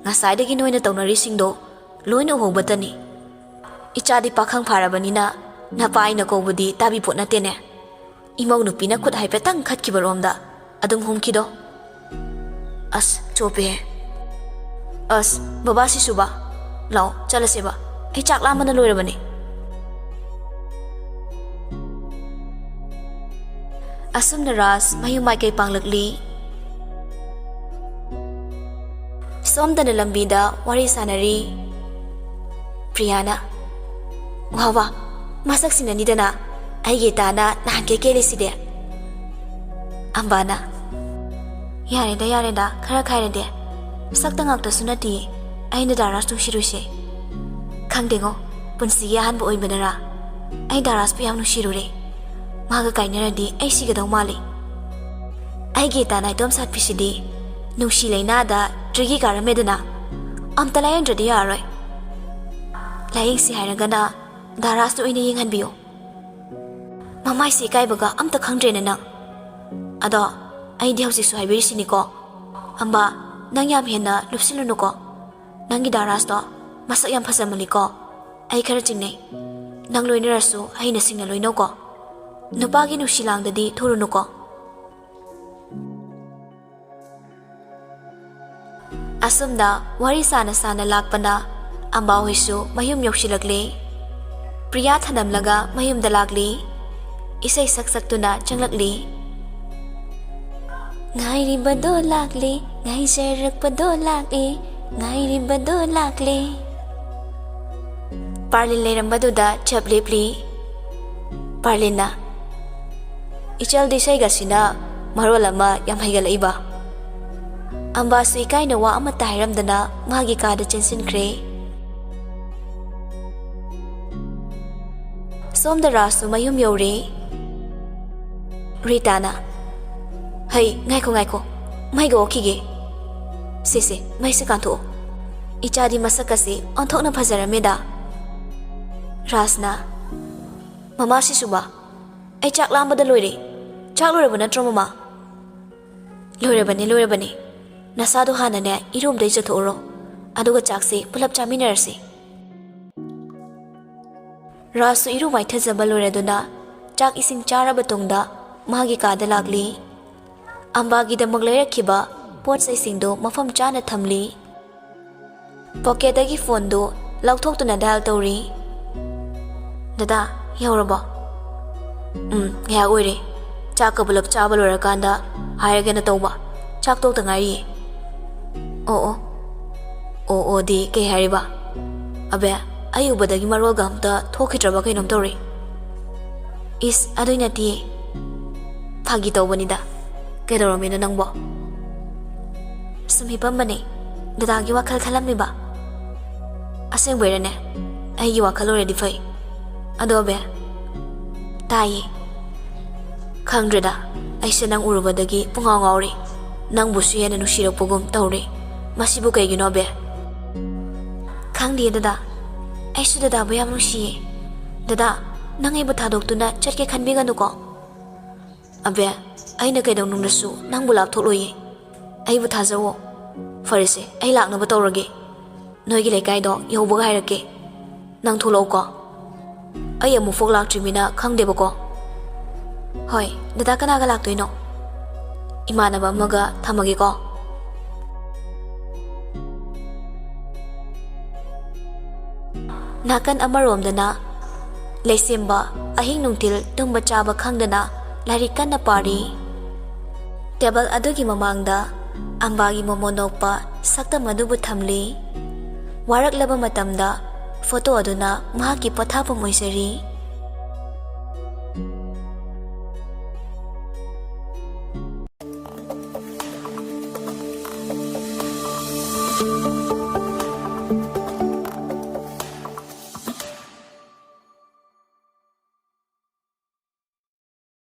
ꯉꯁꯥꯏꯗꯒꯤ ꯅꯣꯏꯅ ꯇꯧꯅꯔꯤꯁꯤꯡꯗꯣ ꯂꯣꯏꯅ ꯎꯍꯧꯕꯇꯅꯤ꯫ ꯏꯆꯥꯗꯤ ꯄꯥꯈꯪ ꯐꯥꯔꯕꯅꯤꯅ ꯅꯄꯥ ꯑꯩꯅ ꯀꯧꯕꯗꯤ ꯇꯥꯕꯤ ꯄꯣꯠ ꯅꯠꯇꯦꯅꯦ꯫ ꯏꯃꯧ ꯅꯨꯄꯤꯅ ꯈꯨꯠ ꯍꯥꯏꯐꯦꯠꯇꯪ ꯈꯠꯈꯤꯕꯔꯣꯝꯗ ꯑꯗꯨꯝ ꯍꯨꯝꯈꯤꯗꯣ꯫ ꯑꯁ, ꯆꯣꯞꯄꯦꯍꯦ꯫ ꯑꯁ, ꯕꯕꯥ ꯁꯤꯁꯨꯕ, ꯂꯥꯛꯑꯣ, ꯆꯠꯂꯁꯦꯕ꯫ ꯑꯩ ꯆꯥꯛ ꯂꯥꯝꯕꯅ ꯂꯣꯏꯔꯕꯅꯦ꯫" ꯑꯁꯨꯝꯅ ꯔꯥꯖ ꯃꯌꯨꯝ ꯃꯥꯏꯀꯩ ꯄꯥꯡꯂꯛꯂꯤ꯫ ꯁꯣꯝꯗꯅ ꯂꯝꯕꯤꯗ ꯋꯥꯔꯤ ꯁꯥꯟꯅꯔꯤ꯫ ꯄ꯭ꯔꯤꯌꯥꯅ, "ꯋꯥ ꯋꯥ, ꯃꯁꯛ ꯁꯤꯡꯅꯅꯤꯗꯅ, ꯑꯩꯒꯤ ꯇꯥꯅ ꯅꯍꯥꯟ ꯀꯦꯀꯦꯜꯂꯤꯁꯤꯗꯤ꯫" ꯑꯝꯕꯥꯅ, "ꯌꯥꯔꯦꯗ, ꯌꯥꯔꯦꯗ, ꯈꯔ ꯈꯥꯏꯔꯗꯤ꯫ ꯁꯛꯇ ꯉꯥꯛꯇꯁꯨ ꯅꯠꯇꯤꯌꯦ ꯑꯩꯅ ꯗꯥ ꯔꯥꯖ ꯅꯨꯡꯁꯤꯔꯨꯁꯦ꯫ ꯈꯪꯗꯦꯉꯣ, ꯄꯨꯟꯁꯤꯒꯤ ꯑꯍꯥꯟꯕ ꯑꯣꯏꯕꯅꯔꯥ, ꯑꯩ ꯗꯥ ꯔꯥꯖꯄꯨ ꯌꯥꯝ ꯅꯨꯡꯁꯤꯔꯨꯔꯦ꯫ ꯃꯥꯒ ꯀꯥꯏꯅꯔꯗꯤ ꯑꯩ ꯁꯤꯒꯗꯧ ꯃꯥꯜꯂꯤ꯫ ꯑꯩꯒꯤ ꯏꯇꯥ ꯅꯥꯏꯇꯣꯝ ꯁꯥꯠꯄꯤꯁꯤꯗꯤ ꯅꯨꯡꯁꯤ ꯂꯩꯅꯥꯗ ꯇ꯭ꯔꯤꯒꯤ ꯀꯥꯔꯝꯃꯦꯗꯅ, ꯑꯝꯇ ꯂꯥꯌꯦꯡꯗ꯭ꯔꯗꯤ ꯌꯥꯔꯔꯣꯏ꯫ ꯂꯥꯌꯦꯡꯁꯤ ꯍꯥꯏꯔꯒꯅ ꯗꯥ ꯔꯥꯖꯇ ꯑꯣꯏꯅ ꯌꯦꯡꯍꯟꯕꯤꯌꯨ꯫ ꯃꯃꯥꯏꯁꯦ ꯏꯀꯥꯏꯕꯒ ꯑꯝꯇ ꯈꯪꯗ꯭ꯔꯦꯅꯦ ꯅꯪ꯫ ꯑꯗꯣ ꯑꯩꯗꯤ ꯍꯧꯖꯤꯛꯁꯨ ꯍꯥꯏꯕꯤꯔꯤꯁꯤꯅꯤꯀꯣ, ꯑꯝꯕꯥ, ꯅꯪ ꯌꯥꯝ ꯍꯦꯟꯅ ꯂꯨꯞꯁꯤꯜꯂꯨꯅꯨꯀꯣ꯫ ꯅꯪꯒꯤ ꯗꯥ ꯔꯥꯖꯇꯣ ꯃꯁꯛ ꯌꯥꯝ ꯐꯖꯃꯜꯂꯤꯀꯣ꯫ ꯑꯩ ꯈꯔ ꯆꯤꯡꯅꯩ꯫ ꯅꯪ ꯂꯣꯏꯅꯔꯁꯨ ꯍꯩꯅ ꯁꯤꯡꯅ ꯂꯣꯏꯅꯧꯀꯣ꯫ ꯅꯨꯄꯥꯒꯤ ꯅꯨꯡꯁꯤ ꯂꯥꯡꯗꯗꯤ ꯊꯨꯔꯨꯅꯨꯀꯣ꯫ ꯑꯁꯨꯝꯅ ꯋꯥꯔꯤ ꯁꯥꯅ ꯁꯥꯅ ꯂꯥꯛꯄꯅ ꯑꯝꯕꯥ ꯍꯣꯏꯁꯨ ꯃꯌꯨꯝ ꯌꯧꯁꯤꯜꯂꯛꯂꯦ꯫ ꯄ꯭ꯔꯤꯌꯥ ꯊꯅꯝꯂꯒ ꯃꯌꯨꯝꯗ ꯂꯥꯛꯂꯤ꯫ ꯏꯁꯩ ꯁꯛ ꯁꯛꯇꯨꯅ ꯆꯪꯂꯛꯂꯤ꯫ ꯉꯥꯏꯔꯤꯕꯗꯣ ꯂꯥꯛꯂꯦ, ꯉꯥꯏꯖꯔꯛꯄꯗꯣ ꯂꯥꯛꯂꯦ, ꯉꯥꯏꯔꯤꯕꯗꯣ ꯂꯥꯛꯂꯦ꯫ ꯄꯥꯔꯂꯤꯟ ꯂꯩꯔꯝꯕꯗꯨꯗ ꯆꯞ ꯂꯦꯞꯂꯤ꯫ ꯄꯥꯔꯂꯤꯟꯅ, "ꯏꯆꯜꯗꯤ ꯏꯁꯩꯒꯁꯤꯅ ꯃꯔꯣꯜ ꯑꯃ ꯌꯥꯝ ꯍꯩꯒꯠꯂꯛꯏꯕ?" ꯑꯝꯕꯥꯁꯨ ꯏꯀꯥꯏꯅ ꯋꯥ ꯑꯃꯠꯇ ꯍꯥꯏꯔꯝꯗꯅ ꯃꯥꯒꯤ ꯀꯥꯗ ꯆꯦꯟꯁꯤꯟꯈ꯭ꯔꯦ꯫ ꯁꯣꯝꯗ ꯔꯥꯖꯁꯨ ꯃꯌꯨꯝ ꯌꯧꯔꯦ꯫ ꯔꯤꯇꯥꯅ, "ꯍꯩ, ꯉꯥꯏꯈꯣ, ꯉꯥꯏꯈꯣ, ꯃꯩꯒ ꯑꯣꯛꯈꯤꯒꯦ꯫ ꯁꯦ, ꯁꯦ, ꯃꯩꯁꯦ ꯀꯥꯟꯊꯣꯛꯑꯣ꯫ ꯏꯆꯥꯗꯤ ꯃꯁꯛꯀꯁꯦ ꯑꯣꯟꯊꯣꯛꯅ ꯐꯖꯔꯝꯃꯦꯗ꯫" ꯔꯥꯖꯅ, "ꯃꯃꯥ ꯁꯤꯁꯨꯕ, ꯑꯩ ꯆꯥꯛ ꯂꯥꯝꯕꯗ ꯂꯣꯏꯔꯦ꯫ ꯆꯥꯛ ꯂꯣꯏꯔꯕ ꯅꯠꯇ꯭ꯔꯣ, ꯃꯃꯥ?" "ꯂꯣꯏꯔꯕꯅꯦ, ꯂꯣꯏꯔꯕꯅꯦ꯫ ꯅꯁꯥꯗꯣ ꯍꯥꯟꯅꯅꯦ ꯏꯔꯨ ꯑꯝꯇ ꯏꯖꯊꯣꯛꯎꯔꯣ꯫ ꯑꯗꯨꯒ ꯆꯥꯛꯁꯦ ꯄꯨꯂꯞ ꯆꯥꯃꯤꯟꯅꯔꯁꯤ꯫" ꯔꯥꯖꯁꯨ ꯏꯔꯨ ꯃꯥꯏꯊꯖꯕ ꯂꯣꯏꯔꯗꯨꯅ ꯆꯥꯛ ꯏꯁꯤꯡ ꯆꯥꯔꯕ ꯇꯨꯡꯗ ꯃꯥꯒꯤ ꯀꯥꯗ ꯂꯥꯛꯂꯤ꯫ ꯑꯝꯕꯥꯒꯤꯗꯃꯛ ꯂꯩꯔꯛꯈꯤꯕ ꯄꯣꯠ ꯆꯩꯁꯤꯡꯗꯨ ꯃꯐꯝ ꯆꯥꯅ ꯊꯝꯂꯤ꯫ ꯄꯣꯀꯦꯠꯇꯒꯤ ꯐꯣꯟꯗꯨ ꯂꯧꯊꯣꯛꯇꯨꯅ ꯗꯥꯏꯜ ꯇꯧꯔꯤ꯫ "ꯗꯗꯥ, ꯌꯧꯔꯕꯣ?" "ꯎꯝ, ꯉꯥꯏꯍꯥꯛ ꯑꯣꯏꯔꯦ꯫ ꯆꯥꯛꯀ ꯄꯨꯂꯞ ꯆꯥꯕ ꯂꯣꯏꯔꯀꯥꯟꯗ ꯍꯥꯏꯔꯒꯦꯅ ꯇꯧꯕ꯫ ꯆꯥꯛ ꯇꯣꯛꯇ ꯉꯥꯏꯔꯤꯌꯦ꯫" "ꯑꯣ, ꯑꯣ꯫ ꯑꯣ, ꯑꯣ ꯗꯤ ꯀꯩ ꯍꯥꯏꯔꯤꯕ? ꯑꯕꯦ, ꯑꯩ ꯎꯕꯗꯒꯤ ꯃꯔꯣꯜꯒ ꯑꯝꯇ ꯊꯣꯛꯈꯤꯗ꯭ꯔꯕ ꯀꯩꯅꯣꯝ ꯇꯧꯔꯦ꯫" "ꯏꯁ, ꯑꯗꯨꯏ ꯅꯠꯇꯤꯌꯦ꯫ ꯐꯥꯒꯤ ꯇꯧꯕꯅꯤꯗ꯫ ꯀꯩꯗꯧꯔꯝꯃꯤꯅꯣ ꯅꯪꯕꯣ?" "ꯁꯨꯝ ꯍꯤꯞꯄꯝꯕꯅꯦ꯫ ꯗꯗꯥꯒꯤ ꯋꯥꯈꯜ ꯈꯜꯂꯝꯃꯤꯕ꯫" "ꯑꯁꯦꯡꯕꯩꯔꯅꯦ? ꯑꯩꯒꯤ ꯋꯥꯈꯜ ꯑꯣꯏꯔꯗꯤ ꯐꯩ꯫ ꯑꯗꯣ ꯑꯕꯦ꯫" "ꯇꯥꯏꯌꯦ꯫" "ꯈꯪꯗ꯭ꯔꯦꯗ, ꯑꯩꯁꯦ ꯅꯪ ꯎꯔꯨꯕꯗꯒꯤ ꯄꯨꯡꯉꯥꯎ ꯉꯥꯎꯔꯦ꯫ ꯅꯪꯕꯨꯁꯨ ꯍꯦꯟꯅ ꯅꯨꯡꯁꯤꯔꯛꯄꯒꯨꯝ ꯇꯧꯔꯦ꯫ ꯃꯁꯤꯕꯨ ꯀꯩꯒꯤꯅꯣ, ꯑꯕꯦ?" "ꯈꯪꯗꯤꯌꯦ ꯗꯗꯥ, ꯑꯩꯁꯨ ꯗꯗꯥꯕꯨ ꯌꯥꯝ ꯅꯨꯡꯁꯤꯌꯦ꯫ ꯗꯗꯥ, ꯅꯪ ꯑꯩꯕꯨ ꯊꯥꯗꯣꯛꯇꯨꯅ ꯆꯠꯀꯦ ꯈꯟꯕꯤꯒꯅꯨꯀꯣ꯫" "ꯑꯕꯦ, ꯑꯩꯅ ꯀꯩꯗꯧꯅꯨꯡꯗꯁꯨ ꯅꯪꯕꯨ ꯂꯥꯞꯊꯣꯛꯂꯣꯏꯌꯦ꯫ ꯑꯩꯕꯨ ꯊꯥꯖꯧꯋꯣ꯫ ꯐꯔꯦꯁꯦ, ꯑꯩ ꯂꯥꯛꯅꯕ ꯇꯧꯔꯒꯦ꯫ ꯅꯣꯏꯒꯤ ꯂꯩꯀꯥꯏꯗꯣ ꯌꯧꯕꯒ ꯍꯥꯏꯔꯛꯀꯦ꯫ ꯅꯪ ꯊꯣꯛꯂꯛꯎꯀꯣ꯫" ꯑꯩ ꯑꯃꯨꯛꯐꯥꯎ ꯂꯥꯛꯇ꯭ꯔꯤꯃꯤꯅ ꯈꯪꯗꯦꯕꯀꯣ꯫ ꯍꯣꯏ, ꯗꯗꯥ ꯀꯅꯥꯒ ꯂꯥꯛꯇꯣꯏꯅꯣ? ꯏꯃꯥꯟꯅꯕ ꯑꯃꯒ꯫ ꯊꯝꯃꯒꯦꯀꯣ꯫ ꯅꯥꯀꯟ ꯑꯃꯔꯣꯝꯗꯅ ꯂꯩꯁꯦꯝꯕ ꯑꯍꯤꯡ ꯅꯨꯡꯊꯤꯜ ꯇꯨꯝꯕ ꯆꯥꯕ ꯈꯪꯗꯅ ꯂꯥꯏꯔꯤꯛ ꯀꯟꯅ ꯄꯥꯔꯤ꯫ ꯇꯦꯕꯜ ꯑꯗꯨꯒꯤ ꯃꯃꯥꯡꯗ ꯑꯝꯕꯥꯒꯤ ꯃꯣꯃꯣꯟ ꯅꯣꯛꯄ ꯁꯛꯇꯝ ꯑꯗꯨꯕꯨ ꯊꯝꯂꯤ꯫ ꯋꯥꯔꯛꯂꯕ ꯃꯇꯝꯗ ꯐꯣꯇꯣ ꯑꯗꯨꯅ ꯃꯍꯥꯛꯀꯤ ꯄꯣꯊꯥꯐꯝ ꯑꯣꯏꯖꯔꯤ꯫